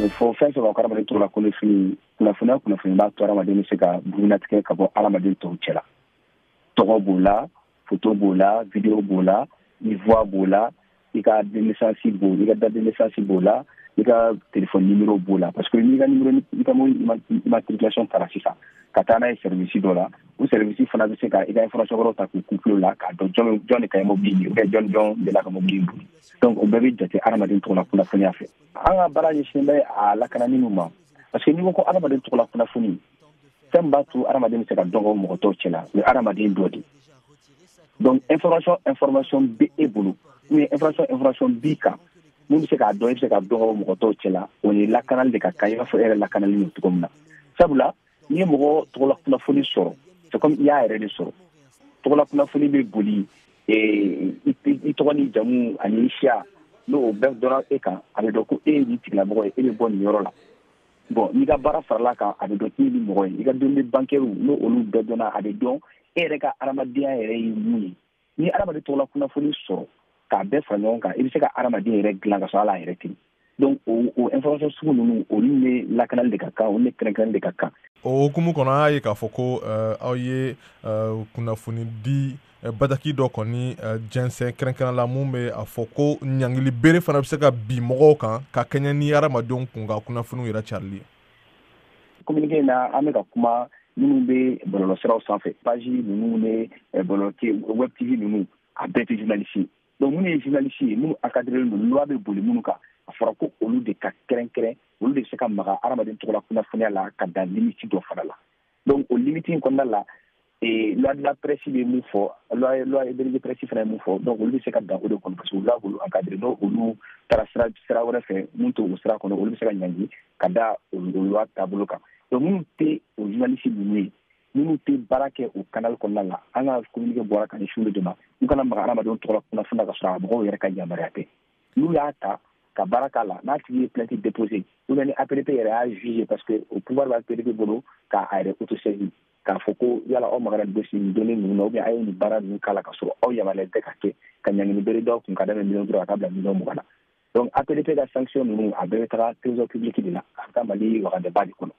A bɛ fɔ fɛn sɔrɔ ko hadamaden tɔgɔla kunnafoni, kunnafoniya, kunnafoni b'a to hadamaden bɛ se ka bugunnatigɛ ka bɔ hadamaden tɔw cɛ la. Tɔgɔ b'o la, photo b'o la, vidéo b'o la, i voix b'o la, i ka naissance b'o, i ka date de naissance b'o la, i ka téléphone numéro b'o la, parce que n'i ka numéro, i ka immatriculation taara sisan ka taa n'a ye service dɔ la, o service fana bɛ se ka i ka information wɛrɛw ta k'u couple la k'a dɔn jɔn jɔn de ka ye mobili ye ou bien jɔn jɔn de la ka mobili boli. Donc o bɛɛ bɛ jate hadamaden tɔgɔla kunnafoniya fɛ. An ka baara ɲɛsinnen bɛ a lakanani min ma, parce que n'i ko ko hadamaden tɔgɔla kunnafoni, fɛn b'a to hadamaden bɛ se ka dɔn ka bɔ mɔgɔ tɔw cɛ la, o ye hadamaden dɔ de ye. Donc information bɛ e bolo ou bien information b'i kan mun bɛ se k'a dɔn, i bɛ se ka dɔn ka bɔ mɔgɔ tɔw cɛ la, o ni lakanali de ka kan, i b'a fɔ e yɛrɛ lakanali don cogo min na. Sabula n'i ye mɔgɔ tɔgɔla kunnafoni sɔrɔ, c'est comme i y'a yɛrɛ de sɔrɔ. Tɔgɔla kunnafoni bɛ boli i tɔgɔ ni jamu ani i siya, n'o bɛɛ dɔnna e kan, a bɛ dɔn ko e ye nin tigilamɔgɔ ye, e bɛ bɔ nin yɔrɔ la. Bon, n'i ka baara farala kan, a bɛ dɔn k'i ye nin mɔgɔ ye. I ka données bancaires, n'o olu bɛɛ dɔnna, a bɛ dɔn e yɛrɛ ka adamadenya yɛrɛ ye mun ye. Ni hadamaden tɔgɔla kunnafoni sɔrɔ k'a bɛɛ fara ɲɔgɔn kan, i bɛ se ka hadamaden yɛrɛ dilan ka sɔrɔ hali a yɛrɛ tɛ. Donc o information sugu ninnu, olu ni lakanali de ka kan, olu ni kɛrɛnkɛrɛn de ka kan. O hukumu kɔnɔ, an y'a ye k'a fɔ ko aw ye kunnafoni di bataki dɔ kɔni jɛnsɛn kɛrɛnkɛrɛn la, mun bɛ a fɔ ko ɲangili bere fana bɛ se ka bin mɔgɔw kan ka kɛɲɛ ni hadamadenw kun ka kunnafoniw yɛrɛ carili ye. Communiqué in na, an bɛ ka kuma minnu bɛ bɔlɔlɔsiraw sanfɛ, page ninnu ni bɔlɔlɔ web TV ninnu, a bɛɛ tɛ journaliste ye. Donc minnu ye journaliste ye, minnu encadré don, loi bɛ boli minnu kan, a fɔra ko olu de ka kɛrɛnkɛrɛn, olu de bɛ se ka maga hadamaden tɔgɔla kunnafoniya la ka dan limite dɔ fana la. Donc o limite in kɔnɔna la, loi de la presse bɛ mun fɔ, loi de presse fana ye mun fɔ, donc olu bɛ se ka dan o de kɔnɔ, parce que loi b'olu encadré. N'o olu taara sira wɛrɛ fɛ mun t'o sira kɔnɔ, olu bɛ se ka ɲangi ka da o loi taabolo kan. Donc minnu tɛ o journaliste ninnu ye, minnu tɛ baara kɛ o canal kɔnɔna la, an ka communiqué bɔra ka ɲɛsin olu de ma, u kana maga hadamadenw tɔgɔla kunnafoni na ka sɔrɔ a mɔgɔw yɛrɛ ka yamaruya tɛ. N'u y'a ta ka baara k'a la, n'a tigi ye plainte déposé ou bien ni APDP yɛrɛ y'a jugé, parce que o pouvoir b'a APDP bolo k'a yɛrɛ autosaisir, k'a fɔ ko yala aw magara dossier nin données ninnu na ou bien a ye nin baara ninnu k'a la ka sɔrɔ aw yamaruyalen tɛ ka kɛ, ka ɲangini bere d'aw kun ka daminɛ miliyɔn 5 ka taa bila miliyɔn 20 na. Donc APDP ka sanction ninnu, a bɛɛ bɛ taga trésor public de la, a bɛ taa Mali wagandeba de kɔnɔ.